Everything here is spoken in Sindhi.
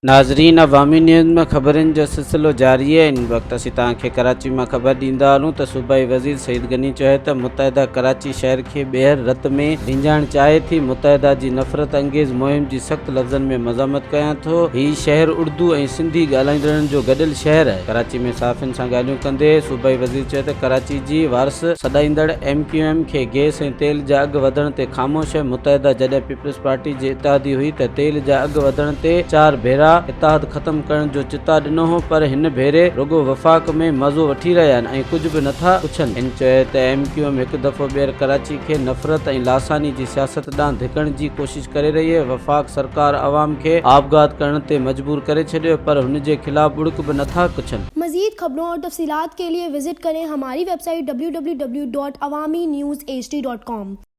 ناظرين عوامي نيوز ۾ خبرن جو سلسلو جاري آهي ان وقت اسين توهان کي ڪراچي مان خبر ڏيندا هلون ته صوبائي وزير سعيد غني چيو آهي ته متحده ڪراچي شهر کي ٻيهر رت ۾ رينجائڻ چاهي ٿي متحده جي نفرت انگيز مهم جي سخت لفظن ۾ مذمت ڪيان ٿو هي شهر اردو ۽ سنڌي ڳالهائيندڙن جو گڏيل شهر آهي ڪراچي ۾ صحافين سان ڳالهيون ڪندي صوبائي وزير چيو ته ڪراچي جي وارث سڏائيندڙ ايم ڪيو ايم کي گئس ۽ تيل جا اگهه وڌڻ تي خاموش آهي متحده جڏهن پيپلز پارٽي جي اتحادي هئي ته تيل جا اگهه وڌڻ تي چار ڀيرا اتحاد ختم ڪرڻ جو چتاء ڏنو هو پر هن ڀيري رڳو وفاق ۾ مزو وٺي رهيا آهن ۽ ڪجهه به نٿا پڇن. هن چيو ته ايم ڪيو ايم هڪ دفعو ٻيهر ڪراچي کي نفرت ۽ لاثاني جي سياست ڏانهن ڌڪڻ جي ڪوشش ڪري رهي آهي، وفاق سرڪار عوام کي آپگهات ڪرڻ تي مجبور ڪري ڇڏيو پر هن جي خلاف ٻڙڪ به نٿا ڪڇن. مزيد خبرون اور تفصيلات کے لئے وزٽ ڪرين ھماري web site www.awamiNewsHD.com.